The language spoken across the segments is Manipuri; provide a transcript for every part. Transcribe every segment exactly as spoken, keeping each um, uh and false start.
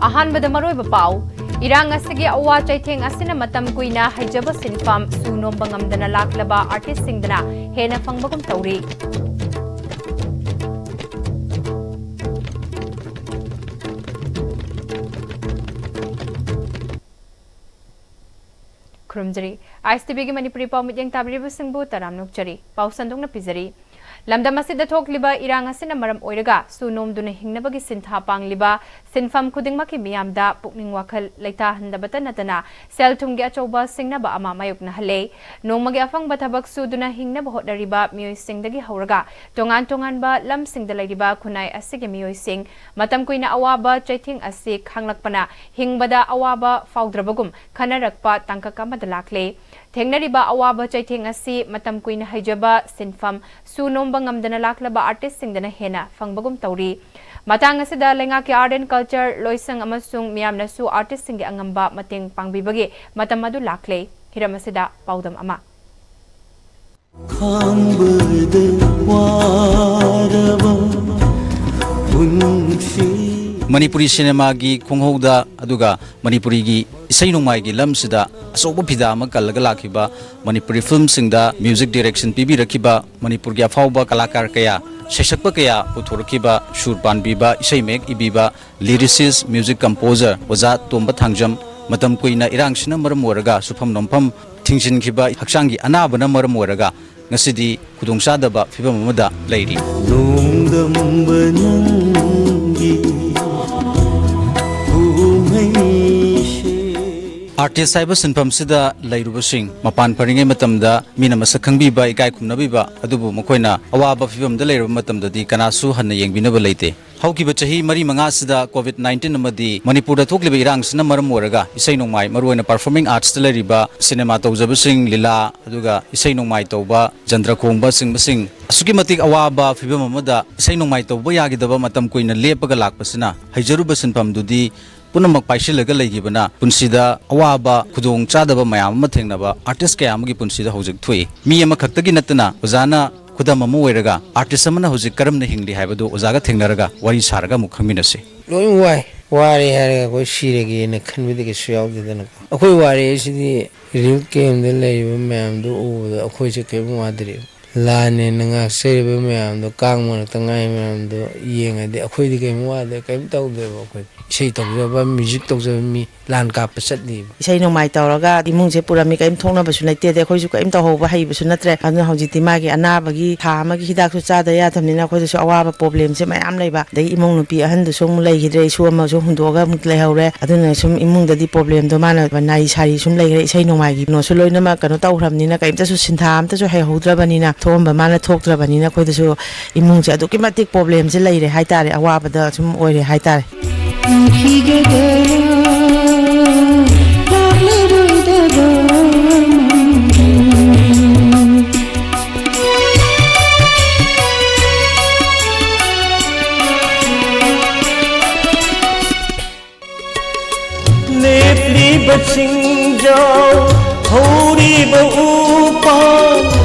ꯑꯍꯥꯟꯕꯗ ꯃꯔꯨꯑꯣꯏꯕ ꯄꯥꯎ꯫ ꯏꯔꯥꯡ ꯑꯁꯤꯒꯤ ꯑꯋꯥ ꯆꯩꯊꯦꯡ ꯑꯁꯤꯅ ꯃꯇꯝ ꯀꯨꯏꯅ ꯍꯩꯖꯕ ꯁꯤꯟꯐꯝ ꯁꯨ ꯅꯣꯝꯕ ꯉꯝꯗꯅ ꯂꯥꯛꯂꯕ ꯑꯥꯔꯇꯤꯁꯁꯤꯡꯗꯅ ꯍꯦꯟꯅ ꯐꯪꯕꯒꯨꯝ ꯇꯧꯔꯤ꯫ ꯈꯨꯔꯨꯝꯖꯔꯤ꯫ ꯑꯥꯏ ꯑꯦꯁ ꯇꯤ ꯚꯤꯒꯤ ꯃꯅꯤꯄꯨꯔꯤ ꯄꯥꯎꯃꯤꯠꯌꯦꯡ ꯇꯥꯕꯤꯔꯤꯕꯁꯤꯡꯕꯨ ꯇꯔꯥꯝꯅ ꯑꯣꯛꯆꯔꯤ꯫ ꯄꯥꯎ ꯁꯟꯗꯣꯛꯅ ꯄꯤꯖꯔꯤ꯫ ꯂꯝꯗꯝ ꯑꯁꯤꯗ ꯊꯣꯛꯂꯤꯕ ꯏꯔꯥꯡ ꯑꯁꯤꯅ ꯃꯔꯝ ꯑꯣꯏꯔꯒ ꯁꯨ ꯅꯣꯝꯗꯨꯅ ꯍꯤꯡꯅꯕꯒꯤ ꯁꯤꯟꯊꯥ ꯄꯥꯡꯂꯤꯕ ꯁꯤꯟꯐꯝ ꯈꯨꯗꯤꯡꯃꯛꯀꯤ ꯃꯤꯌꯥꯝꯗ ꯄꯨꯛꯅꯤꯡ ꯋꯥꯈꯜ ꯂꯩꯇꯥꯍꯟꯗꯕꯇ ꯅꯠꯇꯅ ꯁꯦꯜ ꯊꯨꯝꯒꯤ ꯑꯆꯧꯕ ꯁꯤꯡꯅꯕ ꯑꯃ ꯃꯥꯌꯣꯛꯅꯍꯜꯂꯦ꯫ ꯅꯣꯡꯃꯒꯤ ꯑꯐꯪꯕ ꯊꯕꯛ ꯁꯨꯗꯨꯅ ꯍꯤꯡꯅꯕ ꯍꯣꯠꯅꯔꯤꯕ ꯃꯤꯑꯣꯏꯁꯤꯡꯗꯒꯤ ꯍꯧꯔꯒ ꯇꯣꯉꯥꯟ ꯇꯣꯉꯥꯟꯕ ꯂꯝꯁꯤꯡꯗ ꯂꯩꯔꯤꯕ ꯈꯨꯟꯅꯥꯏ ꯑꯁꯤꯒꯤ ꯃꯤꯑꯣꯏꯁꯤꯡ ꯃꯇꯝ ꯀꯨꯏꯅ ꯑꯋꯥꯕ ꯆꯩꯊꯦꯡ ꯑꯁꯤ ꯈꯥꯡꯂꯛꯄꯅ ꯍꯤꯡꯕꯗ ꯑꯋꯥꯕ ꯐꯥꯎꯗ꯭ꯔꯕꯒꯨꯝ ꯈꯟꯅꯔꯛꯄ ꯇꯥꯡꯀꯛ ꯑꯃꯗ ꯂꯥꯛꯂꯦ꯫ ꯊꯦꯡꯅꯔꯤꯕ ꯑꯋꯥꯕ ꯆꯩꯊꯦꯡ ꯑꯁꯤ ꯃꯇꯝ ꯀꯨꯏꯅ ꯍꯩꯖꯕ ꯁꯤꯟꯐꯝ ꯁꯨ ꯅꯣꯝꯕ ꯉꯝꯗꯅ ꯂꯥꯛꯂꯕ ꯑꯥꯔꯇꯤꯁꯁꯤꯡꯗꯅ ꯍꯦꯟꯅ ꯐꯪꯕꯒꯨꯝ ꯇꯧꯔꯤ꯫ ꯃꯇꯥꯡ ꯑꯁꯤꯗ ꯂꯩꯉꯥꯛꯀꯤ ꯑꯥꯔꯠ ꯑꯦꯟ ꯀꯜꯆꯔ ꯂꯣꯏꯁꯪ ꯑꯃꯁꯨꯡ ꯃꯤꯌꯥꯝꯅꯁꯨ ꯑꯥꯔꯇꯤꯁꯁꯤꯡꯒꯤ ꯑꯉꯝꯕ ꯃꯇꯦꯡ ꯄꯥꯡꯕꯤꯕꯒꯤ ꯃꯇꯝ ꯑꯗꯨ ꯂꯥꯛꯂꯦ꯫ ꯍꯤꯔꯝ ꯑꯁꯤꯗ ꯄꯥꯎꯗꯝ ꯑꯃ꯫ ꯈꯥꯡꯕꯗ ꯋꯥꯔꯕ ꯄꯨꯟꯁꯤ꯫ ꯃꯅꯤꯄꯨꯔꯤ ꯁꯤꯅꯦꯃꯥꯒꯤ ꯈꯣꯡꯍꯧꯗ ꯑꯗꯨꯒ ꯃꯅꯤꯄꯨꯔꯤꯒꯤ ꯏꯁꯩ ꯅꯣꯡꯃꯥꯏꯒꯤ ꯂꯝꯁꯤꯗ ꯑꯆꯧꯕ ꯐꯤꯗꯥ ꯑꯃ ꯀꯜꯂꯒ ꯂꯥꯛꯈꯤꯕ, ꯃꯅꯤꯄꯨꯔꯤ ꯐꯤꯂꯝꯁꯤꯡꯗ ꯃ꯭ꯌꯨꯖꯤꯛ ꯗꯤꯔꯦꯛꯁꯟ ꯄꯤꯕꯤꯔꯛꯈꯤꯕ, ꯃꯅꯤꯄꯨꯔꯒꯤ ꯑꯐꯥꯎꯕ ꯀꯂꯥꯀꯥꯔ ꯀꯌꯥ, ꯁꯩꯁꯛꯄ ꯀꯌꯥ ꯄꯨꯊꯣꯔꯛꯈꯤꯕ, ꯁꯨꯔ ꯄꯥꯟꯕꯤꯕ, ꯏꯁꯩ ꯃꯌꯦꯛ ꯏꯕꯤꯕ, ꯂꯤꯔꯤꯁꯤꯁ, ꯃ꯭ꯌꯨꯖꯤꯛ ꯀꯝꯄꯣꯖꯔ ꯑꯣꯖꯥ ꯇꯣꯝꯕ ꯊꯥꯡꯖꯝ, ꯃꯇꯝ ꯀꯨꯏꯅ ꯏꯔꯥꯡꯁꯤꯅ ꯃꯔꯝ ꯑꯣꯏꯔꯒ ꯁꯨꯐꯝ ꯅꯣꯝꯐꯝ ꯊꯤꯡꯖꯤꯟꯈꯤꯕ, ꯍꯛꯆꯥꯡꯒꯤ ꯑꯅꯥꯕꯅ ꯃꯔꯝ ꯑꯣꯏꯔꯒ ꯉꯁꯤꯗꯤ ꯈꯨꯗꯣꯡꯆꯥꯗꯕ ꯐꯤꯕꯝ ꯑꯃꯗ ꯂꯩꯔꯤ꯫ ꯅꯣꯡꯗꯝꯕ ꯅꯪꯒꯤ ꯀꯨꯝꯍꯩꯁꯦ꯫ ꯑꯥꯔꯇꯤꯁ ꯍꯥꯏꯕ ꯁꯤꯟꯐꯝꯁꯤꯗ ꯂꯩꯔꯨꯕꯁꯤꯡ ꯃꯄꯥꯟ ꯐꯔꯤꯉꯩ ꯃꯇꯝꯗ ꯃꯤꯅ ꯃꯁꯛ ꯈꯪꯕꯤꯕ, ꯏꯀꯥꯏ ꯈꯨꯝꯅꯕꯤꯕ, ꯑꯗꯨꯕꯨ ꯃꯈꯣꯏꯅ ꯑꯋꯥꯕ ꯐꯤꯕꯝꯗ ꯂꯩꯔꯕ ꯃꯇꯝꯗꯗꯤ ꯀꯅꯥꯁꯨ ꯍꯟꯅ ꯌꯦꯡꯕꯤꯅꯕ ꯂꯩꯇꯦ꯫ ꯍꯧꯈꯤꯕ ꯆꯍꯤ ꯃꯔꯤ ꯃꯉꯥꯁꯤꯗ ꯀꯣꯚꯤꯗ ꯅꯥꯏꯟꯇꯤꯟ ꯑꯃꯗꯤ ꯃꯅꯤꯄꯨꯔꯗ ꯊꯣꯛꯂꯤꯕ ꯏꯔꯥꯡꯁꯤꯅ ꯃꯔꯝ ꯑꯣꯏꯔꯒ ꯏꯁꯩ ꯅꯣꯡꯃꯥꯏ, ꯃꯔꯨꯑꯣꯏꯅ ꯄꯔꯐꯣꯔꯃꯤꯡ ꯑꯥꯔꯠꯁꯇ ꯂꯩꯔꯤꯕ ꯁꯤꯅꯦꯃꯥ ꯇꯧꯖꯕꯁꯤꯡ, ꯂꯤꯂꯥ, ꯑꯗꯨꯒ ꯏꯁꯩ ꯅꯣꯡꯃꯥꯏ ꯇꯧꯕ, ꯖꯟꯇ꯭ꯔ ꯈꯣꯡꯕꯆꯤꯡꯕꯁꯤꯡ ꯑꯁꯨꯛꯀꯤ ꯃꯇꯤꯛ ꯑꯋꯥꯕ ꯐꯤꯕꯝ ꯑꯃꯗ ꯏꯁꯩ ꯅꯣꯡꯃꯥꯏ ꯇꯧꯕ ꯌꯥꯈꯤꯗꯕ, ꯃꯇꯝ ꯀꯨꯏꯅ ꯂꯦꯞꯄꯒ ꯂꯥꯛꯄꯁꯤꯅ ꯍꯩꯖꯔꯨꯕ ꯁꯤꯟꯐꯝꯗꯨꯗꯤ ꯄꯨꯝꯅꯃꯛ ꯄꯥꯏꯁꯤꯜꯂꯒ ꯂꯩꯈꯤꯕꯅ ꯄꯨꯟꯁꯤꯗ ꯑꯋꯥꯕ, ꯈꯨꯗꯣꯡ ꯆꯥꯗꯕ ꯃꯌꯥꯝ ꯑꯃ ꯊꯦꯡꯅꯕ ꯑꯥꯔꯇꯤꯁ ꯀꯌꯥ ꯑꯃꯒꯤ ꯄꯨꯟꯁꯤꯗ ꯍꯧꯖꯤꯛ ꯊꯣꯛꯏ꯫ ꯃꯤ ꯑꯃꯈꯛꯇꯒꯤ ꯅꯠꯇꯅ ꯑꯣꯖꯥꯅ ꯈꯨꯗꯝ ꯑꯃ ꯑꯣꯏꯔꯒ ꯑꯥꯔꯇꯤꯁ ꯑꯃꯅ ꯍꯧꯖꯤꯛ ꯀꯔꯝꯅ ꯍꯤꯡꯂꯤ ꯍꯥꯏꯕꯗꯨ ꯑꯣꯖꯥꯒ ꯊꯦꯡꯅꯔꯒ ꯋꯥꯔꯤ ꯁꯥꯔꯒ ꯑꯃꯨꯛ ꯈꯪꯃꯤꯟꯅꯁꯤ꯫ ꯂꯣꯏ ꯋꯥꯏ꯫ ꯋꯥꯔꯦ ꯍꯥꯏꯔꯒ ꯑꯩꯈꯣꯏ ꯁꯤꯔꯒꯦꯅ ꯈꯟꯕꯗꯤ ꯀꯩꯁꯨ ꯌꯥꯎꯗꯦꯗꯅꯀꯣ꯫ ꯑꯩꯈꯣꯏ ꯋꯥꯔꯦ ꯍꯥꯏꯁꯤꯗꯤ ꯔꯤꯂꯤꯐ ꯀꯦꯝꯗ ꯂꯩꯔꯤꯕ ꯃꯌꯥꯝꯗꯨ ꯎꯕꯗ ꯑꯩꯈꯣꯏꯁꯦ ꯀꯔꯤꯝ ꯋꯥꯗ꯭ꯔꯦ꯫ ꯂꯥꯟꯅꯦꯅ ꯉꯥꯛꯆꯔꯤꯕ ꯃꯌꯥꯝꯗꯣ, ꯀꯥꯡ ꯃꯔꯛꯇ ꯉꯥꯏ ꯃꯌꯥꯝꯗꯣ ꯌꯦꯡꯉꯗꯤ ꯑꯩꯈꯣꯏꯗꯤ ꯀꯔꯤꯝ ꯋꯥꯗꯦ, ꯀꯔꯤꯝ ꯇꯧꯗꯦꯕ꯫ ꯑꯩꯈꯣꯏ ꯏꯁꯩ ꯇꯧꯖꯕ, ꯃ꯭ꯌꯨꯖꯤꯛ ꯇꯧꯖꯕ ꯃꯤ ꯂꯥꯟ ꯀꯥꯞꯄ ꯆꯠꯂꯤꯕ꯫ ꯏꯁꯩ ꯅꯣꯡꯃꯥꯏ ꯇꯧꯔꯒ ꯏꯃꯨꯡꯁꯦ ꯄꯨꯔꯝꯃꯤ, ꯀꯔꯤꯝ ꯊꯣꯛꯅꯕꯁꯨ ꯂꯩꯇꯦ, ꯑꯗꯩ ꯑꯩꯈꯣꯏꯁꯨ ꯀꯔꯤꯝ ꯇꯧꯍꯧꯕ ꯍꯩꯕꯁꯨ ꯅꯠꯇ꯭ꯔꯦ꯫ ꯑꯗꯨꯅ ꯍꯧꯖꯤꯛꯇꯤ ꯃꯥꯒꯤ ꯑꯅꯥꯕꯒꯤ ꯊꯥ ꯑꯃꯒꯤ ꯍꯤꯗꯥꯛꯁꯨ ꯆꯥꯗ ꯌꯥꯗꯕꯅꯤꯅ ꯑꯩꯈꯣꯏꯗꯁꯨ ꯑꯋꯥꯕ ꯄ꯭ꯔꯣꯕ꯭ꯂꯦꯝꯁꯦ ꯃꯌꯥꯝ ꯂꯩꯕ꯫ ꯑꯗꯩ ꯏꯃꯧ ꯅꯨꯄꯤ ꯑꯍꯟꯗꯨꯁꯨ ꯑꯃꯨꯛ ꯂꯩꯈꯤꯗ꯭ꯔꯦ, ꯏꯁꯨ ꯑꯃꯁꯨ ꯍꯨꯟꯗꯣꯛꯑꯒ ꯑꯃꯨꯛ ꯂꯩꯍꯧꯔꯦ꯫ ꯑꯗꯨꯅ ꯁꯨꯝ ꯏꯃꯨꯡꯗꯗꯤ ꯄ꯭ꯔꯣꯕ꯭ꯂꯦꯝꯗꯣ ꯃꯥꯅ ꯅꯥꯔꯤ ꯁꯥꯔꯤ ꯁꯨꯝ ꯂꯩꯈ꯭ꯔꯦ꯫ ꯏꯁꯩ ꯅꯣꯡꯃꯥꯏꯒꯤ ꯀꯩꯅꯣꯁꯨ ꯂꯣꯏꯅꯃꯛ ꯀꯩꯅꯣ ꯇꯧꯈ꯭ꯔꯕꯅꯤꯅ ꯀꯔꯤꯝꯇꯁꯨ ꯁꯤꯟꯊꯥ ꯑꯝꯇꯁꯨ ꯍꯩꯍꯧꯗ꯭ꯔꯕꯅꯤꯅ, ꯊꯣꯛꯑꯝꯕ ꯃꯥꯅ ꯊꯣꯛꯇ꯭ꯔꯕꯅꯤꯅ ꯑꯩꯈꯣꯏꯗꯁꯨ ꯏꯃꯨꯡꯁꯦ ꯑꯗꯨꯛꯀꯤ ꯃꯇꯤꯛ ꯄ꯭ꯔꯣꯕ꯭ꯂꯦꯝꯁꯦ ꯂꯩꯔꯦ ꯍꯥꯏꯇꯥꯔꯦ, ꯑꯋꯥꯕꯗ ꯁꯨꯝ ꯑꯣꯏꯔꯦ ꯍꯥꯏꯇꯥꯔꯦ꯫ ꯂꯦꯞꯂꯤꯕ ꯆꯤꯡꯖꯥꯎ, ꯍꯧꯔꯤꯕ ꯎꯄꯥꯜ,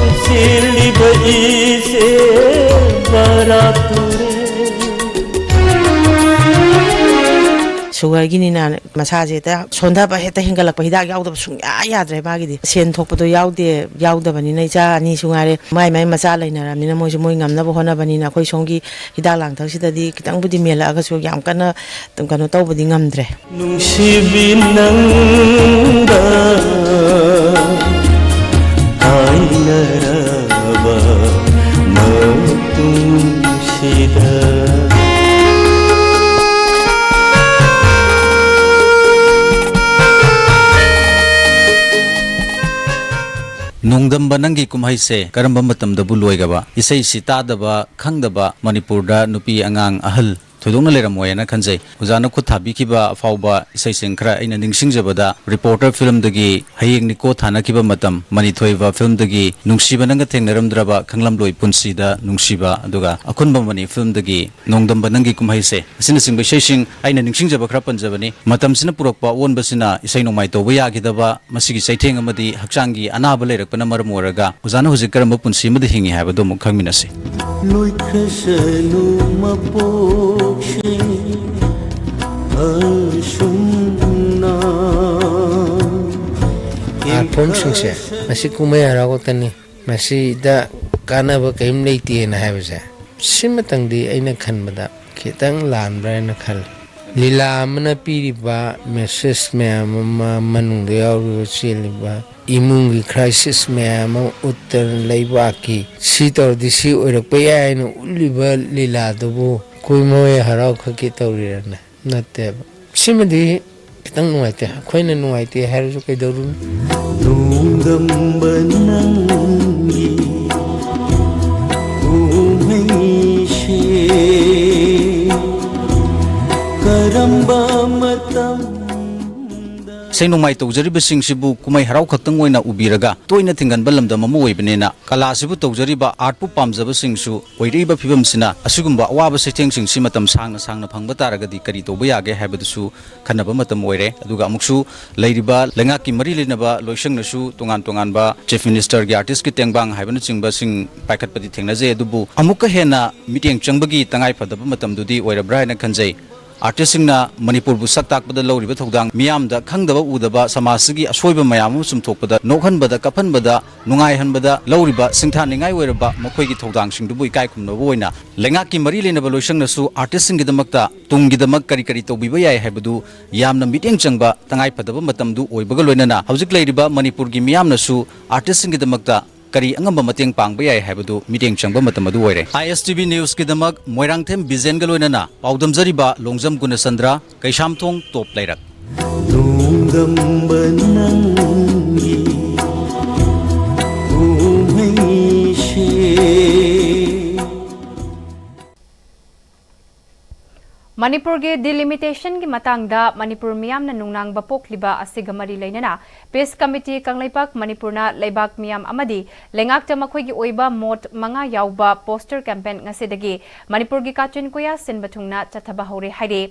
ꯆꯦꯜꯂꯤꯕ ꯏꯆꯦꯜ ꯕꯔꯥꯛ ꯇꯨꯔꯦꯜ꯫ ꯁꯨꯒꯔꯒꯤꯅꯤꯅ ꯃꯁꯥꯁꯦ ꯍꯦꯛꯇ ꯁꯣꯟꯊꯕ, ꯍꯦꯛꯇ ꯍꯦꯟꯒꯠꯂꯛꯄ, ꯍꯤꯗꯥꯛ ꯌꯥꯎꯗꯕ ꯁꯨꯡꯌꯥ ꯌꯥꯗ꯭ꯔꯦ ꯃꯥꯒꯤꯗꯤ꯫ ꯁꯦꯟ ꯊꯣꯛꯄꯗꯣ ꯌꯥꯎꯗꯦ, ꯌꯥꯎꯗꯕꯅꯤꯅ ꯏꯆꯥ ꯑꯅꯤꯁꯨ ꯉꯥꯏꯔꯦ, ꯃꯥꯏ ꯃꯥꯏ ꯃꯆꯥ ꯂꯩꯅꯔꯕꯅꯤꯅ ꯃꯣꯏꯁꯨ ꯃꯣꯏ ꯉꯝꯅꯕ ꯍꯣꯠꯅꯕꯅꯤꯅ ꯑꯩꯈꯣꯏ ꯁꯣꯝꯒꯤ ꯍꯤꯗꯥꯛ ꯂꯥꯡꯊꯛꯁꯤꯗꯗꯤ ꯈꯤꯇꯪꯕꯨꯗꯤ ꯃꯦꯜꯂꯛꯑꯒꯁꯨ ꯌꯥꯝ ꯀꯟꯅ ꯀꯩꯅꯣ ꯇꯧꯕꯗꯤ ꯉꯝꯗ꯭ꯔꯦ꯫ ꯅꯨꯡꯁꯤꯕꯤ ꯅꯪꯒ ꯀꯥꯏꯅꯔꯕ ꯃꯇꯨꯡꯁꯤꯗ꯫ ꯅꯣꯡꯗꯝꯕ ꯅꯪꯒꯤ ꯀꯨꯝꯍꯩꯁꯦ ꯀꯔꯝꯕ ꯃꯇꯝꯗꯕꯨ ꯂꯣꯏꯒꯕ? ꯏꯁꯩꯁꯤ ꯇꯥꯗꯕ, ꯈꯪꯗꯕ ꯃꯅꯤꯄꯨꯔꯗ ꯅꯨꯄꯤ, ꯑꯉꯥꯡ, ꯑꯍꯜ ꯊꯣꯏꯗꯣꯛꯅ ꯂꯩꯔꯝꯃꯣꯏꯅ ꯈꯟꯖꯩ꯫ ꯑꯣꯖꯥꯅ ꯈꯨꯠ ꯊꯥꯕꯤꯈꯤꯕ ꯑꯐꯥꯎꯕ ꯏꯁꯩꯁꯤꯡ ꯈꯔ ꯑꯩꯅ ꯅꯤꯡꯁꯤꯡꯖꯕꯗ, ꯔꯤꯄꯣꯔꯇꯔ ꯐꯤꯂꯝꯗꯒꯤ ꯍꯌꯦꯡꯅꯤꯀꯣ ꯊꯥꯅꯈꯤꯕ ꯃꯇꯝ, ꯃꯅꯤꯊꯣꯏꯕ ꯐꯤꯂꯝꯗꯒꯤ ꯅꯨꯡꯁꯤꯕ ꯅꯪꯒ ꯊꯦꯡꯅꯔꯝꯗ꯭ꯔꯕ ꯈꯪꯂꯝꯂꯣꯏ ꯄꯨꯟꯁꯤꯗ ꯅꯨꯡꯁꯤꯕ, ꯑꯗꯨꯒ ꯑꯈꯨꯟꯕ ꯃꯅꯤ ꯐꯤꯂꯝꯗꯒꯤ ꯅꯣꯡꯗꯝꯕ ꯅꯪꯒꯤ ꯀꯨꯝꯍꯩꯁꯦ ꯑꯁꯤꯅꯆꯤꯡꯕ ꯏꯁꯩꯁꯤꯡ ꯑꯩꯅ ꯅꯤꯡꯁꯤꯡꯖꯕ ꯈꯔ ꯄꯟꯖꯕꯅꯤ꯫ ꯃꯇꯝꯁꯤꯅ ꯄꯨꯔꯛꯄ ꯑꯑꯣꯟꯕꯁꯤꯅ ꯏꯁꯩ ꯅꯣꯡꯃꯥꯏ ꯇꯧꯕ ꯌꯥꯈꯤꯗꯕ, ꯃꯁꯤꯒꯤ ꯆꯩꯊꯦꯡ ꯑꯃꯗꯤ ꯍꯛꯆꯥꯡꯒꯤ ꯑꯅꯥꯕ ꯂꯩꯔꯛꯄꯅ ꯃꯔꯝ ꯑꯣꯏꯔꯒ ꯑꯣꯖꯥꯅ ꯍꯧꯖꯤꯛ ꯀꯔꯝꯕ ꯄꯨꯟꯁꯤ ꯑꯃꯗ ꯍꯤꯡꯉꯤ ꯍꯥꯏꯕꯗꯨ ꯑꯃꯨꯛ ꯈꯪꯃꯤꯟꯅꯁꯤ꯫ ꯂꯣꯏꯈ꯭ꯔꯁꯅꯨ ꯃꯄꯣꯛꯁꯤꯡ ꯑꯥꯔꯠ ꯐꯣꯝꯁꯤꯡꯁꯦ ꯃꯁꯤ ꯀꯨꯝꯍꯩ ꯍꯔꯥꯎ ꯈꯛꯇꯅꯤ, ꯃꯁꯤꯗ ꯀꯥꯟꯅꯕ ꯀꯔꯤꯝ ꯂꯩꯇꯦꯅ ꯍꯥꯏꯕꯁꯦ, ꯁꯤꯃꯇꯪꯗꯤ ꯑꯩꯅ ꯈꯟꯕꯗ ꯈꯤꯇꯪ ꯂꯥꯟꯕ꯭ꯔꯥ ꯍꯥꯏꯅ ꯈꯜꯂꯤ꯫ ꯂꯤꯂꯥ ꯑꯃꯅ ꯄꯤꯔꯤꯕ ꯃꯦꯁꯦꯖ ꯃꯌꯥꯝ ꯑꯃ, ꯃꯅꯨꯡꯗ ꯌꯥꯎꯔꯤꯕ, ꯆꯦꯜꯂꯤꯕ ꯏꯃꯨꯡꯒꯤ ꯀ꯭ꯔꯥꯏꯁꯤꯁ ꯃꯌꯥꯝ ꯑꯃ ꯎꯠꯇꯅ, ꯂꯩꯕꯥꯛꯀꯤ ꯁꯤ ꯇꯧꯔꯗꯤ ꯁꯤ ꯑꯣꯏꯔꯛꯄ ꯌꯥꯏ ꯍꯥꯏꯅ ꯎꯠꯂꯤꯕ ꯂꯤꯂꯥꯗꯨꯕꯨ ꯀꯨꯝꯍꯩ ꯍꯔꯥꯎ ꯈꯛꯀꯤ ꯇꯧꯔꯤꯔꯅꯦ? ꯅꯠꯇꯦꯕ꯫ ꯁꯤꯃꯗꯤ ꯈꯤꯇꯪ ꯅꯨꯡꯉꯥꯏꯇꯦ꯫ ꯑꯩꯈꯣꯏꯅ ꯅꯨꯡꯉꯥꯏꯇꯦ ꯍꯥꯏꯔꯁꯨ ꯀꯩꯗꯧꯔꯨꯅꯤ? ꯅꯣꯡꯗꯝꯕ ꯅꯪꯒꯤ ꯀꯨꯝꯍꯩꯁꯦ ꯀꯔꯝꯕ ꯃꯇꯝ ꯏꯁꯩ ꯅꯣꯡꯃꯥꯏ ꯇꯧꯖꯔꯤꯕꯁꯤꯡꯁꯤꯕꯨ ꯀꯨꯝꯍꯩ ꯍꯔꯥꯎ ꯈꯛꯇꯪ ꯑꯣꯏꯅ ꯎꯕꯤꯔꯒ ꯇꯣꯏꯅ ꯊꯤꯡꯒꯟꯕ ꯂꯝꯗꯝ ꯑꯃ ꯑꯣꯏꯕꯅꯤꯅ, ꯀꯂꯥꯁꯤꯕꯨ ꯇꯧꯖꯔꯤꯕ, ꯑꯥꯔꯠꯄꯨ ꯄꯥꯝꯖꯕꯁꯤꯡꯁꯨ ꯑꯣꯏꯔꯛꯏꯕ ꯐꯤꯕꯝꯁꯤꯅ ꯑꯁꯤꯒꯨꯝꯕ ꯑꯋꯥꯕ ꯆꯩꯊꯦꯡꯁꯤꯡꯁꯤ ꯃꯇꯝ ꯁꯥꯡꯅ ꯁꯥꯡꯅ ꯐꯪꯕ ꯇꯥꯔꯒꯗꯤ ꯀꯔꯤ ꯇꯧꯕ ꯌꯥꯒꯦ ꯍꯥꯏꯕꯗꯨꯁꯨ ꯈꯟꯅꯕ ꯃꯇꯝ ꯑꯣꯏꯔꯦ꯫ ꯑꯗꯨꯒ ꯑꯃꯨꯛꯁꯨ ꯂꯩꯔꯤꯕ ꯂꯩꯉꯥꯛꯀꯤ ꯃꯔꯤ ꯂꯩꯅꯕ ꯂꯣꯏꯁꯪꯅꯁꯨ ꯇꯣꯉꯥꯟ ꯇꯣꯉꯥꯟꯕ ꯆꯤꯐ ꯃꯤꯅꯤꯁꯇꯔꯒꯤ ꯑꯥꯔꯇꯤꯁꯀꯤ ꯇꯦꯡꯕꯥꯡ ꯍꯥꯏꯕꯅꯆꯤꯡꯕꯁꯤꯡ ꯄꯥꯏꯈꯠꯄꯗꯤ ꯊꯦꯡꯅꯖꯩ, ꯑꯗꯨꯕꯨ ꯑꯃꯨꯛꯀ ꯍꯦꯟꯅ ꯃꯤꯠꯌꯦꯡ ꯆꯪꯕꯒꯤ ꯇꯉꯥꯏ ꯐꯗꯕ ꯃꯇꯝꯗꯨꯗꯤ ꯑꯣꯏꯔꯕ꯭ꯔꯥ ꯍꯥꯏꯅ ꯈꯟꯖꯩ꯫ ꯑꯥꯔꯇꯤꯁꯁꯤꯡꯅ ꯃꯅꯤꯄꯨꯔꯕꯨ ꯁꯛ ꯇꯥꯛꯄꯗ ꯂꯧꯔꯤꯕ ꯊꯧꯗꯥꯡ, ꯃꯤꯌꯥꯝꯗ ꯈꯪꯗꯕ ꯎꯗꯕ, ꯁꯃꯥꯖꯁꯤꯒꯤ ꯑꯁꯣꯏꯕ ꯃꯌꯥꯝ ꯑꯃ ꯆꯨꯝꯊꯣꯛꯄꯗ, ꯅꯣꯛꯍꯟꯕꯗ, ꯀꯞꯍꯟꯕꯗ, ꯅꯨꯡꯉꯥꯏꯍꯟꯕꯗ ꯂꯧꯔꯤꯕ ꯁꯤꯡꯊꯥꯅꯤꯡꯉꯥꯏ ꯑꯣꯏꯔꯕ ꯃꯈꯣꯏꯒꯤ ꯊꯧꯗꯥꯡꯁꯤꯡꯗꯨꯕꯨ ꯏꯀꯥꯏ ꯈꯨꯝꯅꯕ ꯑꯣꯏꯅ ꯂꯩꯉꯥꯛꯀꯤ ꯃꯔꯤ ꯂꯩꯅꯕ ꯂꯣꯏꯁꯪꯅꯁꯨ ꯑꯥꯔꯇꯤꯁꯁꯤꯡꯒꯤꯗꯃꯛꯇ ꯇꯨꯡꯒꯤꯗꯃꯛ ꯀꯔꯤ ꯀꯔꯤ ꯇꯧꯕꯤꯕ ꯌꯥꯏ ꯍꯥꯏꯕꯗꯨ ꯌꯥꯝꯅ ꯃꯤꯠꯌꯦꯡ ꯆꯪꯕ ꯇꯉꯥꯏ ꯐꯗꯕ ꯃꯇꯝꯗꯨ ꯑꯣꯏꯕꯒ ꯂꯣꯏꯅꯅ ꯍꯧꯖꯤꯛ ꯂꯩꯔꯤꯕ ꯃꯅꯤꯄꯨꯔꯒꯤ ꯃꯤꯌꯥꯝꯅꯁꯨ ꯑꯥꯔꯇꯤꯁꯁꯤꯡꯒꯤꯗꯃꯛꯇ ꯀꯔꯤ ꯑꯉꯝꯕ ꯃꯇꯦꯡ ꯄꯥꯡꯕ ꯌꯥꯏ ꯍꯥꯏꯕꯗꯨ ꯃꯤꯠꯌꯦꯡ ꯆꯪꯕ ꯃꯇꯝ ꯑꯗꯨ ꯑꯣꯏꯔꯦ꯫ ꯑꯥꯏ ꯑꯦꯁ ꯇꯤ ꯚꯤ ꯅ꯭ꯌꯨꯁꯀꯤꯗꯃꯛ ꯃꯣꯏꯔꯥꯡꯊꯦꯝ ꯕꯤꯖꯦꯟꯒ ꯂꯣꯏꯅꯅ ꯄꯥꯎꯗꯝꯖꯔꯤꯕ ꯂꯣꯡꯖꯝ ꯒꯨꯅꯆꯟꯗ꯭ꯔ, ꯀꯩꯁꯥꯝꯊꯣꯡ ꯇꯣꯞ ꯂꯩꯔꯛ꯫ ꯅꯣꯡꯗꯝꯕ ꯅꯪꯒꯤ ꯀꯨꯝꯍꯩꯁꯦ꯫ ꯃꯅꯤꯄꯨꯔꯒꯤ ꯗꯤꯂꯤꯃꯤꯇꯦꯁꯟꯒꯤ ꯃꯇꯥꯡꯗ ꯃꯅꯤꯄꯨꯔ ꯃꯤꯌꯥꯝꯅ ꯅꯨꯡꯅꯥꯡꯕ ꯄꯣꯛꯂꯤꯕ ꯑꯁꯤꯒ ꯃꯔꯤ ꯂꯩꯅꯅ ꯄꯤꯁ ꯀꯃꯤꯇꯤ ꯀꯪꯂꯩꯄꯥꯛ ꯃꯅꯤꯄꯨꯔꯅ ꯂꯩꯕꯥꯛ ꯃꯤꯌꯥꯝ ꯑꯃꯗꯤ ꯂꯩꯉꯥꯛꯇ ꯃꯈꯣꯏꯒꯤ ꯑꯣꯏꯕ ꯃꯣꯠ ꯃꯉꯥ ꯌꯥꯎꯕ ꯄꯣꯁꯇꯔ ꯀꯦꯝꯄꯦꯟ ꯉꯁꯤꯗꯒꯤ ꯃꯅꯤꯄꯨꯔꯒꯤ ꯀꯥꯆꯤꯟ ꯀꯣꯌꯥ ꯁꯤꯟꯕ ꯊꯨꯡꯅ ꯆꯠꯊꯕ ꯍꯧꯔꯦ ꯍꯥꯏꯔꯤ꯫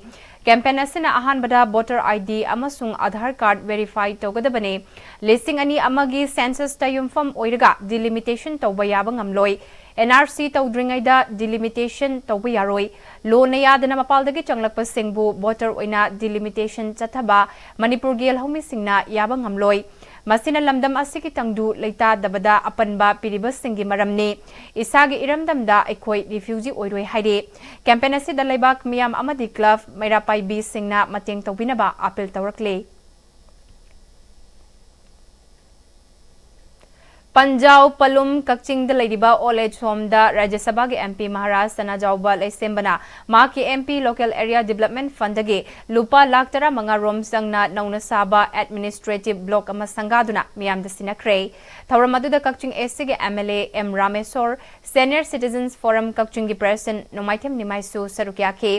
ꯀꯦꯝꯄꯦꯟ ꯑꯁꯤꯅ ꯑꯍꯥꯟꯕꯗ ꯚꯣꯇꯔ ꯑꯥꯏ ꯗꯤ ꯑꯃꯁꯨꯡ ꯑꯙꯥꯔ ꯀꯥꯔꯗ ꯚꯦꯔꯤꯐꯥꯏ ꯇꯧꯒꯗꯕꯅꯤ꯫ ꯂꯤꯁꯤꯡ ꯑꯅꯤ ꯑꯃꯒꯤ ꯁꯦꯟꯁꯁꯇ ꯌꯨꯝꯐꯝ ꯑꯣꯏꯔꯒ ꯗꯤꯂꯤꯃꯤꯇꯦꯁꯟ ꯇꯧꯕ ꯌꯥꯕ ꯉꯝꯂꯣꯏ꯫ ꯑꯦꯟ ꯑꯥꯔ ꯁꯤ ꯇꯧꯗ꯭ꯔꯤꯉꯩꯗ ꯗꯤꯂꯤꯃꯤꯇꯦꯁꯟ ꯇꯧꯕ ꯌꯥꯔꯣꯏ꯫ ꯂꯣꯅ ꯌꯥꯗꯅ ꯃꯄꯥꯜꯗꯒꯤ ꯆꯪꯂꯛꯄꯁꯤꯡꯕꯨ ꯚꯣꯇꯔ ꯑꯣꯏꯅ ꯗꯤꯂꯤꯃꯤꯇꯦꯁꯟ ꯆꯠꯊꯕ ꯃꯅꯤꯄꯨꯔꯒꯤ ꯌꯦꯜꯍꯧꯃꯤꯁꯤꯡꯅ ꯌꯥꯕ ꯉꯝꯂꯣꯏ꯫ ꯃꯁꯤꯅ ꯂꯝꯗꯝ ꯑꯁꯤꯒꯤ ꯇꯪꯗꯨ ꯂꯩꯇꯥꯗꯕꯗ ꯑꯄꯟꯕ ꯄꯤꯔꯤꯕꯁꯤꯡꯒꯤ ꯃꯔꯝꯅꯤ꯫ ꯏꯁꯥꯒꯤ ꯏꯔꯝꯗꯝꯗ ꯑꯩꯈꯣꯏ ꯔꯤꯐ꯭ꯌꯨꯖꯤ ꯑꯣꯏꯔꯣꯏ ꯍꯥꯏꯔꯤ꯫ ꯀꯦꯝꯄꯦꯟ ꯑꯁꯤꯗ ꯂꯩꯕꯥꯛ ꯃꯤꯌꯥꯝ ꯑꯃꯗꯤ ꯀ꯭ꯂꯕ ꯃꯩꯔꯥ ꯄꯥꯏꯕꯤꯁꯤꯡꯅ ꯃꯇꯦꯡ ꯇꯧꯕꯤꯅꯕ ꯑꯥꯄꯤꯜ ꯇꯧꯔꯛꯂꯤ꯫ ꯄꯟꯖꯥꯎ ꯄꯂꯨꯝ ꯀꯛꯆꯤꯡꯗ ꯂꯩꯔꯤꯕ ꯑꯣꯜ ꯑꯦꯖ ꯍꯣꯝꯗ ꯔꯥꯖ꯭ꯌ ꯁꯚꯥꯒꯤ ꯑꯦꯝ ꯄꯤ ꯃꯍꯥꯔꯥꯖ ꯁꯅꯥꯖꯥꯎꯕ ꯂꯩꯁꯦꯝꯕꯅ ꯃꯍꯥꯛꯀꯤ M P local area development ꯐꯟꯗꯒꯤ ꯂꯨꯄꯥ ꯂꯥꯈ ꯇꯔꯥꯃꯉꯥ ꯔꯣꯝ ꯆꯪꯅ ꯅꯧꯅ ꯁꯥꯕ ꯑꯦꯗꯃꯤꯅꯤꯁꯇ꯭ꯔꯦꯇꯤꯕ ꯕ꯭ꯂꯣꯛ ꯑꯃ ꯁꯪꯒꯥꯗꯨꯅ ꯃꯤꯌꯥꯝꯗ ꯁꯤꯟꯅꯈ꯭ꯔꯦ꯫ ꯊꯧꯔꯝ ꯑꯗꯨꯗ ꯀꯛꯆꯤꯡ ꯑꯦꯁ ꯁꯤꯒꯤ M L A M Rameshwar, senior citizens forum ꯀꯛꯆꯤꯡꯒꯤ ꯄ꯭ꯔꯦꯁꯤꯗꯦꯟꯠ ꯅꯣꯡꯃꯥꯏꯊꯦꯝ ꯅꯤꯃꯥꯏꯁꯨ ꯁꯔꯨꯛ ꯌꯥꯈꯤ꯫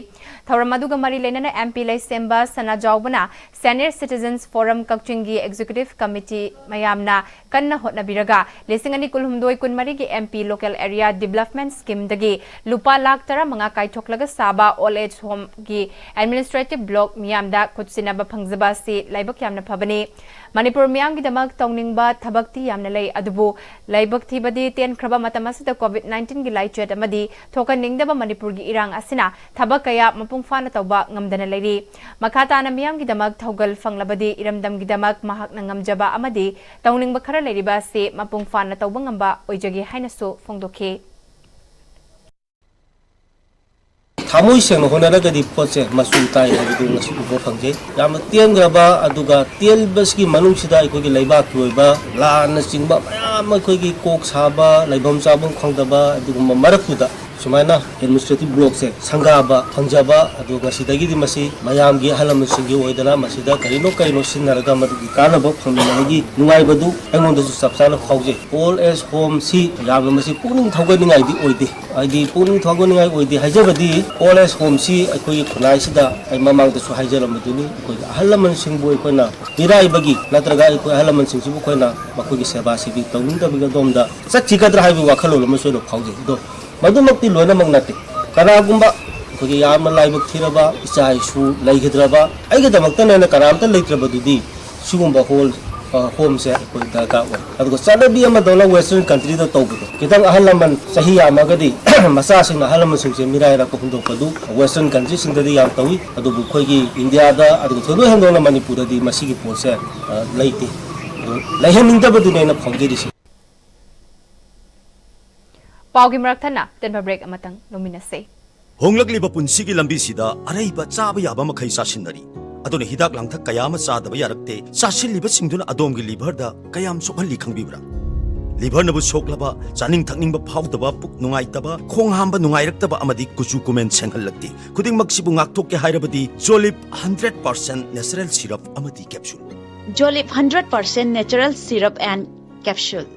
ꯊꯧꯔꯝ ꯑꯗꯨꯒ ꯃꯔꯤ ꯂꯩꯅꯅ ꯑꯦꯝ ꯄꯤ ꯂꯩꯁꯦꯝꯕ ꯁꯅꯥꯖꯥꯎꯕꯅ ꯁꯦꯅꯤꯌꯔ ꯁꯤꯇꯤꯖꯟꯁ ꯐꯣꯔꯝ ꯀꯛꯆꯤꯡꯒꯤ ꯑꯦꯛꯖꯤꯀ꯭ꯌꯨꯇꯤꯚ ꯀꯃꯤꯇꯤ ꯃꯌꯥꯝꯅ ꯀꯟꯅ ꯍꯣꯠꯅꯕꯤꯔꯒ ꯂꯤꯁꯤꯡ ꯑꯅꯤ ꯀꯨꯟꯍꯨꯝꯗꯣꯏ ꯀꯨꯟꯃꯔꯤꯒꯤ M P local area development ꯁ꯭ꯀꯤꯝꯗꯒꯤ ꯂꯨꯄꯥ ꯂꯥꯈ ꯇꯔꯥꯃꯉꯥ ꯀꯥꯏꯊꯣꯛꯂꯒ ꯁꯥꯕ ꯑꯣꯜ ꯑꯦꯖ ꯍꯣꯝꯒꯤ ꯑꯦꯗꯃꯤꯅꯤꯁꯇ꯭ꯔꯦꯇꯤꯚ ꯕ꯭ꯂꯣꯛ ꯃꯤꯌꯥꯝꯗ ꯈꯨꯠꯁꯤꯟꯅꯕ ꯐꯪꯖꯕ ꯑꯁꯤ ꯂꯥꯏꯕꯛ ꯌꯥꯝꯅ ꯐꯕꯅꯤ꯫ ꯃꯅꯤꯄꯨꯔ ꯃꯤꯌꯥꯝꯒꯤꯗꯃꯛ ꯇꯧꯅꯤꯡꯕ ꯊꯕꯛꯇꯤ ꯌꯥꯝꯅ ꯂꯩ, ꯑꯗꯨꯕꯨ ꯂꯥꯏꯕꯛ ꯊꯤꯕꯗꯤ ꯇꯦꯟꯈ꯭ꯔꯕ ꯃꯇꯝ ꯑꯁꯤꯗ ꯀꯣꯚꯤꯗ ꯅꯥꯏꯟꯇꯤꯟꯒꯤ ꯂꯥꯏꯆꯠ ꯑꯃꯗꯤ ꯊꯣꯛꯍꯟꯅꯤꯡꯗꯕ ꯃꯅꯤꯄꯨꯔꯒꯤ ꯏꯔꯥꯡ ꯑꯁꯤꯅ ꯊꯕꯛ ꯀꯌꯥ ꯃꯄꯨꯡ ꯐꯥꯅ ꯇꯧꯕ ꯉꯝꯗꯅ ꯂꯩꯔꯤ꯫ ꯃꯈꯥ ꯇꯥꯅ ꯃꯤꯌꯥꯝꯒꯤꯗꯃꯛ ꯊꯧꯒꯜ ꯐꯪꯂꯕꯗꯤ ꯏꯔꯝꯗꯝꯒꯤꯗꯃꯛ ꯃꯍꯥꯛꯅ ꯉꯝꯖꯕ ꯑꯃꯗꯤ ꯇꯧꯅꯤꯡꯕ ꯈꯔ ꯂꯩꯔꯤꯕ ꯑꯁꯤ ꯃꯄꯨꯡ ꯐꯥꯅ ꯇꯧꯕ ꯉꯝꯕ ꯑꯣꯏꯖꯒꯦ ꯍꯥꯏꯅꯁꯨ ꯐꯣꯡꯗꯣꯛꯈꯤ꯫ ꯊꯃꯣꯏ ꯁꯦꯡꯅ ꯍꯣꯠꯅꯔꯒꯗꯤ ꯄꯣꯠꯁꯦ ꯃꯆꯨ ꯇꯥꯏ ꯍꯥꯏꯕꯗꯨ ꯉꯁꯤ ꯎꯕ ꯐꯪꯖꯩ꯫ ꯌꯥꯝꯅ ꯇꯦꯟꯈ꯭ꯔꯕ, ꯑꯗꯨꯒ ꯇꯦꯟꯕꯁꯤꯒꯤ ꯃꯅꯨꯡꯁꯤꯗ ꯑꯩꯈꯣꯏꯒꯤ ꯂꯩꯕꯥꯛꯀꯤ ꯑꯣꯏꯕ ꯂꯥꯟꯅꯆꯤꯡꯕ ꯃꯌꯥꯝ, ꯑꯩꯈꯣꯏꯒꯤ ꯀꯣꯛ ꯁꯥꯕ, ꯂꯩꯐꯝ ꯆꯥꯐꯝ ꯈꯪꯗꯕ, ꯑꯗꯨꯒꯨꯝꯕ ꯃꯔꯛꯇꯨꯗ ꯁꯨꯃꯥꯏꯅ ꯑꯦꯗꯃꯤꯅꯤꯁꯇ꯭ꯔꯦꯇꯤꯚ ꯕ꯭ꯂꯣꯛꯁꯦ ꯁꯪꯒꯥꯕ ꯐꯪꯖꯕ, ꯑꯗꯨ ꯉꯁꯤꯗꯒꯤꯗꯤ ꯃꯁꯤ ꯃꯌꯥꯝꯒꯤ, ꯑꯍꯜ ꯂꯃꯟꯁꯤꯡꯒꯤ ꯑꯣꯏꯗꯅ ꯃꯁꯤꯗ ꯀꯔꯤꯅꯣ ꯀꯔꯤꯅꯣ ꯁꯤꯟꯅꯔꯒ ꯃꯗꯨꯒꯤ ꯀꯥꯟꯅꯕ ꯐꯪꯃꯤꯟꯅꯕꯒꯤ ꯅꯨꯡꯉꯥꯏꯕꯗꯨ ꯑꯩꯉꯣꯟꯗꯁꯨ ꯆꯞ ꯆꯥꯅ ꯐꯥꯎꯖꯩ꯫ ꯑꯣꯜ ꯑꯦꯖ ꯍꯣꯝꯁꯤ ꯌꯥꯝꯅ ꯃꯁꯤ ꯄꯨꯛꯅꯤꯡ ꯊꯧꯒꯠꯅꯤꯡꯉꯥꯏꯗꯤ ꯑꯣꯏꯗꯦ꯫ ꯍꯥꯏꯗꯤ ꯄꯨꯛꯅꯤꯡ ꯊꯧꯒꯠꯅꯤꯡꯉꯥꯏ ꯑꯣꯏꯗꯦ ꯍꯥꯏꯖꯕꯗꯤ, ꯑꯣꯜ ꯑꯦꯖ ꯍꯣꯝꯁꯤ ꯑꯩꯈꯣꯏꯒꯤ ꯈꯨꯟꯅꯥꯏꯁꯤꯗ ꯑꯩ ꯃꯃꯥꯡꯗꯁꯨ ꯍꯥꯏꯖꯔꯝꯕꯗꯨꯅꯤ, ꯑꯩꯈꯣꯏꯒꯤ ꯑꯍꯜ ꯂꯃꯟꯁꯤꯡꯕꯨ ꯑꯩꯈꯣꯏꯅ ꯃꯤꯔꯥꯏꯕꯒꯤ ꯅꯠꯇ꯭ꯔꯒ ꯑꯩꯈꯣꯏ ꯑꯍꯜ ꯂꯃꯟꯁꯤꯡꯁꯤꯕꯨ ꯑꯩꯈꯣꯏꯅ ꯃꯈꯣꯏꯒꯤ ꯁꯦꯕꯥ ꯁꯤꯕꯤ ꯇꯧꯅꯤꯡꯗꯕꯒꯤ ꯑꯗꯣꯝꯗ ꯆꯠꯈꯤꯒꯗ꯭ꯔꯥ ꯍꯥꯏꯕꯒꯤ ꯋꯥꯈꯜꯂꯣꯟ ꯑꯃꯁꯨ ꯑꯩꯅ ꯐꯥꯎꯖꯩ꯫ ꯑꯗꯣ ꯃꯗꯨꯃꯛꯇꯤ ꯂꯣꯏꯅꯃꯛ ꯅꯠꯇꯦ꯫ ꯀꯅꯥꯒꯨꯝꯕ ꯑꯩꯈꯣꯏꯒꯤ ꯌꯥꯝꯅ ꯂꯥꯏꯕꯛ ꯊꯤꯔꯕ ꯏꯆꯥ ꯏꯁꯨ ꯂꯩꯈꯤꯗ꯭ꯔꯕ, ꯑꯩꯒꯤꯗꯃꯛꯇꯅꯦꯅ ꯀꯅꯥꯝꯇ ꯂꯩꯇ꯭ꯔꯕꯗꯨꯗꯤ ꯁꯤꯒꯨꯝꯕ ꯍꯣꯜ ꯍꯣꯝꯁꯦ ꯑꯩꯈꯣꯏ ꯗꯔꯀꯥꯔ ꯑꯣꯏ꯫ ꯑꯗꯨꯒ ꯆꯠꯅꯕꯤ ꯑꯃꯗꯧꯅ ꯋꯦꯁꯇꯔꯟ ꯀꯟꯇ꯭ꯔꯤꯗ ꯇꯧꯕꯗꯣ, ꯈꯤꯇꯪ ꯑꯍꯜ ꯂꯃꯟ ꯆꯍꯤ ꯌꯥꯝꯃꯒꯗꯤ ꯃꯆꯥꯁꯤꯡꯅ ꯑꯍꯜ ꯂꯃꯟꯁꯤꯡꯁꯦ ꯃꯤꯔꯥꯏꯔꯛꯄ ꯍꯨꯟꯗꯣꯛꯄꯗꯨ ꯋꯦꯁꯇꯔꯟ ꯀꯟꯇ꯭ꯔꯤꯁꯤꯡꯗꯗꯤ ꯌꯥꯝ ꯇꯧꯏ꯫ ꯑꯗꯨꯕꯨ ꯑꯩꯈꯣꯏꯒꯤ ꯏꯟꯗꯤꯌꯥꯗ, ꯑꯗꯨꯒ ꯊꯣꯏꯗꯣꯛ ꯍꯦꯟꯗꯣꯛꯅ ꯃꯅꯤꯄꯨꯔꯗꯗꯤ ꯃꯁꯤꯒꯤ ꯄꯣꯠꯁꯦ, ꯑ, ꯂꯩꯇꯦ꯫ ꯑꯗꯨ ꯂꯩꯍꯟꯅꯤꯡꯗꯕꯗꯨꯅꯦ ꯑꯩꯅ ꯐꯣꯡꯖꯔꯤꯁꯦ꯫ ꯄꯥꯎꯒꯤ ꯃꯔꯛ ꯊꯠꯅ ꯑꯇꯦꯟꯕ ꯕ꯭ꯔꯦꯛ ꯑꯃꯇꯪ ꯂꯧꯃꯤꯟꯅꯁꯦ꯫ ꯍꯣꯡꯂꯛꯂꯤꯕ ꯄꯨꯟꯁꯤꯒꯤ ꯂꯝꯕꯤꯁꯤꯗ ꯑꯔꯩꯕ ꯆꯥꯕ ꯌꯥꯕ ꯃꯈꯩ ꯆꯥꯁꯤꯟꯅꯔꯤ꯫ ꯑꯗꯨꯅ ꯍꯤꯗꯥꯛ ꯂꯥꯡꯊꯛ ꯀꯌꯥ ꯑꯃ ꯆꯥꯗꯕ ꯌꯥꯔꯛꯇꯦ꯫ ꯆꯥꯁꯤꯜꯂꯤꯕꯁꯤꯡꯗꯨꯅ ꯑꯗꯣꯝꯒꯤ ꯂꯤꯚꯔꯗ ꯀꯌꯥꯝ ꯁꯣꯛꯍꯜꯂꯤ ꯈꯪꯕꯤꯕ꯭ꯔꯥ? ꯂꯤꯚꯔꯅꯕꯨ ꯁꯣꯛꯂꯕ, ꯆꯥꯅꯤꯡ ꯊꯛꯅꯤꯡꯕ ꯐꯥꯎꯗꯕ, ꯄꯨꯛ ꯅꯨꯡꯉꯥꯏꯇꯕ, ꯈꯣꯡ ꯍꯥꯝꯕ ꯅꯨꯡꯉꯥꯏꯔꯛꯇꯕ ꯑꯃꯗꯤ ꯀꯨꯆꯨ ꯀꯨꯃꯦꯟ ꯁꯦꯡꯍꯜꯂꯛꯇꯦ꯫ ꯈꯨꯗꯤꯡꯃꯛꯁꯤꯕꯨ ꯉꯥꯛꯊꯣꯛꯀꯦ ꯍꯥꯏꯔꯕꯗꯤ Jolib hundred percent natural syrup ꯑꯃꯗꯤ capsule꯫ Jolib hundred percent natural syrup and capsule꯫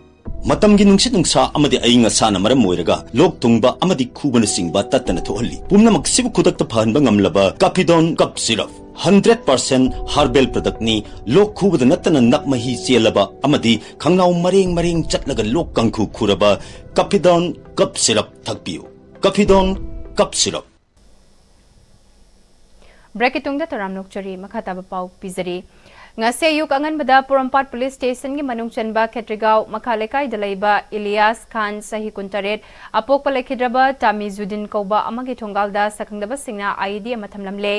ꯃꯇꯝꯒꯤ ꯅꯨꯡꯁꯤꯠ ꯅꯨꯡꯁꯥ ꯑꯃꯗꯤ ꯑꯏꯪ ꯑꯁꯥꯅ ꯃꯔꯝ ꯑꯣꯏꯔꯒ ꯂꯣꯛ ꯊꯨꯡꯕ ꯑꯃꯗꯤ ꯈꯨꯕꯅꯆꯤꯡꯕ ꯇꯠꯇꯅ ꯊꯣꯛꯍꯜꯂꯤ꯫ ꯄꯨꯝꯅꯃꯛꯁꯤꯕꯨ ꯈꯨꯗꯛꯇ ꯐꯍꯟꯕ ꯉꯝꯂꯕ Capidon Cup Syrup, hundred percent herbal product ꯅꯤ꯫ ꯂꯣꯛ ꯈꯨꯕꯗ ꯅꯠꯇꯅ ꯅꯞ ꯃꯍꯤ ꯆꯦꯜꯂꯕ ꯑꯃꯗꯤ ꯈꯪꯅꯥꯎ ꯃꯔꯦꯡ ꯃꯔꯦꯡ ꯆꯠꯂꯒ ꯂꯣꯛ ꯀꯥꯡꯈꯨ ꯈꯨꯔꯕ Capidon Cup Syrup ꯊꯛꯄꯤꯌꯨ꯫ Capidon Cup Syrup꯫ ꯕ꯭ꯔꯦꯛꯀꯤ ꯇꯨꯡꯗ ꯇꯔꯥꯝꯅ ꯑꯣꯛꯆꯔꯤ꯫ ꯃꯈꯥ ꯇꯥꯕ ꯄꯥꯎ ꯄꯤꯖꯔꯤ꯫ ꯉꯁꯤ ꯑꯌꯨꯛ ꯑꯉꯟꯕꯗ ꯄꯣꯔꯣꯝꯄꯥꯠ ꯄꯨꯂꯤꯁ ꯁ꯭ꯇꯦꯁꯟꯒꯤ ꯃꯅꯨꯡ ꯆꯟꯕ ꯈꯦꯇ꯭ꯔꯤꯒꯥꯎ ꯃꯈꯥ ꯂꯩꯀꯥꯏꯗ ꯂꯩꯕ ꯏꯂꯤꯌꯥꯁ ꯈꯥꯟ, ꯆꯍꯤ ꯀꯨꯟꯇꯔꯦꯠ, ꯑꯄꯣꯛꯄ ꯂꯩꯈꯤꯗ꯭ꯔꯕ ꯇꯥꯃꯤꯖꯨꯗꯤꯟ ꯀꯧꯕ ꯑꯃꯒꯤ ꯊꯣꯡꯒꯥꯜꯗ ꯁꯛꯈꯪꯗꯕꯁꯤꯡꯅ IED ꯑꯃ ꯊꯝꯂꯝꯂꯦ꯫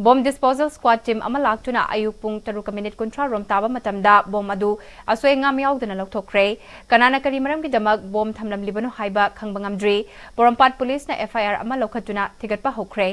Bomb disposal squad team ꯑꯃ ꯂꯥꯛꯇꯨꯅ ꯑꯌꯨꯛ ꯄꯨꯡ ꯇꯔꯨꯛꯀ ꯃꯤꯅꯤꯠ ꯀꯨꯟꯊ꯭ꯔꯥ ꯔꯣꯝ ꯇꯥꯕ ꯃꯇꯝꯗ bomb ꯑꯗꯨ ꯑꯁꯣꯏ ꯑꯉꯥꯝ ꯌꯥꯎꯗꯅ ꯂꯧꯊꯣꯛꯈ꯭ꯔꯦ꯫ ꯀꯅꯥꯅ ꯀꯔꯤ ꯃꯔꯝꯒꯤꯗꯃꯛ bomb ꯊꯝꯂꯝꯂꯤꯕꯅꯣ ꯍꯥꯏꯕ ꯈꯪꯕ ꯉꯝꯗ꯭ꯔꯤ꯫ ꯄꯣꯔꯣꯝꯄꯥꯠ ꯄꯨꯂꯤꯁꯅ FIR ꯑꯃ ꯂꯧꯈꯠꯇꯨꯅ ꯊꯤꯒꯠꯄ ꯍꯧꯈ꯭ꯔꯦ꯫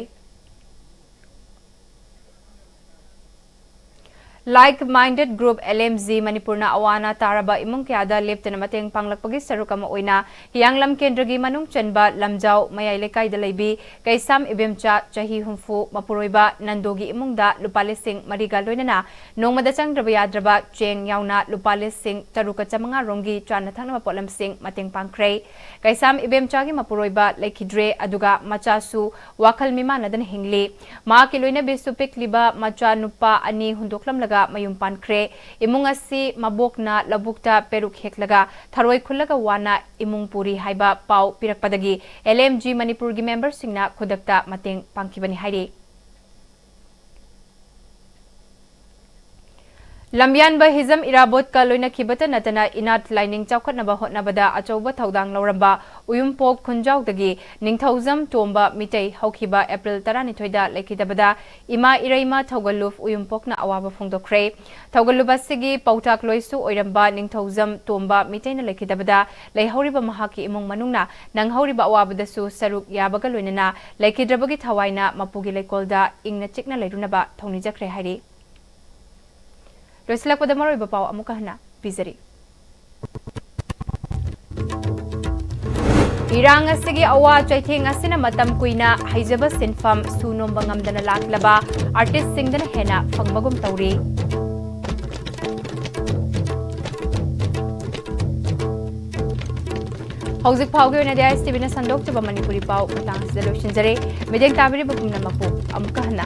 Like Minded Group, LMG, ꯃꯅꯤꯄꯨꯔꯅ ꯑꯋꯥ ꯑꯅꯥ ꯇꯥꯔꯕ ꯏꯃꯨꯡ ꯀꯌꯥꯗ ꯂꯦꯞꯇꯅ ꯃꯇꯦꯡ ꯄꯥꯡꯂꯛꯄꯒꯤ ꯁꯔꯨꯛ ꯑꯃ ꯑꯣꯏꯅ ꯍꯤꯌꯥꯡꯂꯝ ꯀꯦꯟꯗ꯭ꯔꯒꯤ ꯃꯅꯨꯡ ꯆꯟꯕ ꯂꯝꯖꯥꯎ ꯃꯌꯥꯏ ꯂꯩꯀꯥꯏꯗ ꯂꯩꯕꯤ ꯀꯩꯁꯥꯝ ꯏꯕꯦꯝꯆꯥ, ꯆꯍꯤ ꯍꯨꯝꯐꯨ, ꯃꯄꯨꯔꯣꯏꯕ ꯅꯟꯗꯣꯒꯤ ꯏꯃꯨꯡꯗ ꯂꯨꯄꯥ ꯂꯤꯁꯤꯡ ꯃꯔꯤꯒ ꯂꯣꯏꯅꯅ ꯅꯣꯡꯃꯗ ꯆꯪꯗ꯭ꯔꯕ ꯌꯥꯗ꯭ꯔꯕ ꯆꯦꯡ ꯌꯥꯎꯅ ꯂꯨꯄꯥ ꯂꯤꯁꯤꯡ ꯇꯔꯨꯛꯀ ꯆꯥꯃꯉꯥ ꯔꯣꯝꯒꯤ ꯆꯥꯅ ꯊꯛꯅꯕ ꯄꯣꯠꯂꯝꯁꯤꯡ ꯃꯇꯦꯡ ꯄꯥꯡꯈ꯭ꯔꯦ꯫ ꯀꯩꯁꯥꯝ ꯏꯕꯦꯝꯆꯥꯒꯤ ꯃꯄꯨꯔꯣꯏꯕ ꯂꯩꯈꯤꯗ꯭ꯔꯦ, ꯑꯗꯨꯒ ꯃꯆꯥꯁꯨ ꯋꯥꯈꯜ ꯃꯤꯃꯥꯟꯅꯗꯅ ꯍꯤꯡꯂꯤ꯫ ꯃꯍꯥꯛꯀꯤ ꯂꯣꯏꯅꯕꯤꯁꯨ ꯄꯤꯛꯂꯤꯕ ꯃꯆꯥ ꯅꯨꯄꯥ ꯑꯅꯤ ꯍꯨꯟꯗꯣꯛꯂꯝꯂꯒ ꯃꯌꯨꯝ ꯄꯥꯟꯈ꯭ꯔꯦ꯫ ꯏꯃꯨꯡ ꯑꯁꯤ ꯃꯕꯣꯛꯅ ꯂꯧꯕꯨꯛꯇ ꯄꯦꯔꯨꯛ ꯍꯦꯛꯂꯒ ꯊꯔꯣꯏ ꯈꯨꯜꯂꯒ ꯋꯥꯅ ꯏꯃꯨꯡ ꯄꯨꯔꯤ ꯍꯥꯏꯕ ꯄꯥꯎ ꯄꯤꯔꯛꯄꯗꯒꯤ LMG ꯃꯅꯤꯄꯨꯔꯒꯤ memberꯁꯤꯡꯅ ꯈꯨꯗꯛꯇ ꯃꯇꯦꯡ ꯄꯥꯡꯈꯤꯕꯅꯤ ꯍꯥꯏꯔꯤ꯫ ꯂꯝꯌꯥꯟꯕ ꯍꯤꯖꯝ ꯏꯔꯥꯕꯣꯠꯀ ꯂꯣꯏꯅꯈꯤꯕꯇ ꯅꯠꯇꯅ ꯏꯅꯥꯠ ꯂꯥꯏꯅꯤꯡ ꯆꯥꯎꯈꯠꯅꯕ ꯍꯣꯠꯅꯕꯗ ꯑꯆꯧꯕ ꯊꯧꯗꯥꯡ ꯂꯧꯔꯝꯕ ꯎꯌꯨꯝꯄꯣꯛ ꯈꯨꯟꯖꯥꯎꯗꯒꯤ ꯅꯤꯡꯊꯧꯖꯝ ꯇꯣꯝꯕ ꯃꯤꯇꯩ ꯍꯧꯈꯤꯕ ꯑꯦꯄ꯭ꯔꯤꯜ ꯇꯔꯥꯅꯤꯊꯣꯏꯗ ꯂꯩꯈꯤꯗꯕꯗ ꯏꯃꯥ ꯏꯔꯩꯃ ꯊꯧꯒꯜꯂꯨꯞ ꯎꯌꯨꯝꯄꯣꯛꯅ ꯑꯋꯥꯕ ꯐꯣꯡꯗꯣꯛꯈ꯭ꯔꯦ꯫ ꯊꯧꯒꯜꯂꯨꯞ ꯑꯁꯤꯒꯤ ꯄꯥꯎꯇꯥꯛꯂꯣꯏꯁꯨ ꯑꯣꯏꯔꯝꯕ ꯅꯤꯡꯊꯧꯖꯝ ꯇꯣꯝꯕ ꯃꯤꯇꯩꯅ ꯂꯩꯈꯤꯗꯕꯗ ꯂꯩꯍꯧꯔꯤꯕ ꯃꯍꯥꯛꯀꯤ ꯏꯃꯨꯡ ꯃꯅꯨꯡꯅ ꯅꯪꯍꯧꯔꯤꯕ ꯑꯋꯥꯕꯗꯁꯨ ꯁꯔꯨꯛ ꯌꯥꯕꯒ ꯂꯣꯏꯅꯅ ꯂꯩꯈꯤꯗ꯭ꯔꯕꯒꯤ ꯊꯋꯥꯏꯅ ꯃꯄꯨꯒꯤ ꯂꯩꯀꯣꯜꯗ ꯏꯪꯅ ꯆꯤꯛꯅ ꯂꯩꯔꯨꯅꯕ ꯊꯧꯅꯤꯖꯈ꯭ꯔꯦ ꯍꯥꯏꯔꯤ꯫ ꯂꯣꯏꯁꯤꯜꯂꯛꯄꯗ ꯃꯔꯨꯑꯣꯏꯕ ꯄꯥꯎ ꯑꯃꯨꯛꯀ ꯍꯟꯅ ꯄꯤꯖꯔꯤ꯫ ꯏꯔꯥꯡ ꯑꯁꯤꯒꯤ ꯑꯋꯥ ꯆꯩꯊꯦꯡ ꯑꯁꯤꯅ ꯃꯇꯝ ꯀꯨꯏꯅ ꯍꯩꯖꯕ ꯁꯤꯟꯐꯝ ꯁꯨ ꯅꯣꯝꯕ ꯉꯝꯗꯅ ꯂꯥꯛꯂꯕ ꯑꯥꯔꯇꯤꯁꯁꯤꯡꯗꯅ ꯍꯦꯟꯅ ꯐꯪꯕꯒꯨꯝ ꯇꯧꯔꯤ꯫ ꯍꯧꯖꯤꯛ ꯐꯥꯎꯒꯤ ꯑꯣꯏꯅꯗꯤ ꯑꯥꯏ ꯑꯦꯁ ꯇꯤ ꯚꯤꯅ ꯁꯟꯗꯣꯛꯆꯕ ꯃꯅꯤꯄꯨꯔꯤ ꯄꯥꯎ ꯃꯇꯥꯡ ꯑꯁꯤꯗ ꯂꯣꯏꯁꯤꯟꯖꯔꯦ꯫ ꯃꯤꯠꯌꯦꯡ ꯇꯥꯕꯤꯔꯤꯕ ꯄꯨꯝꯅꯃꯛꯄꯨ ꯑꯃꯨꯛꯀ ꯍꯟꯅ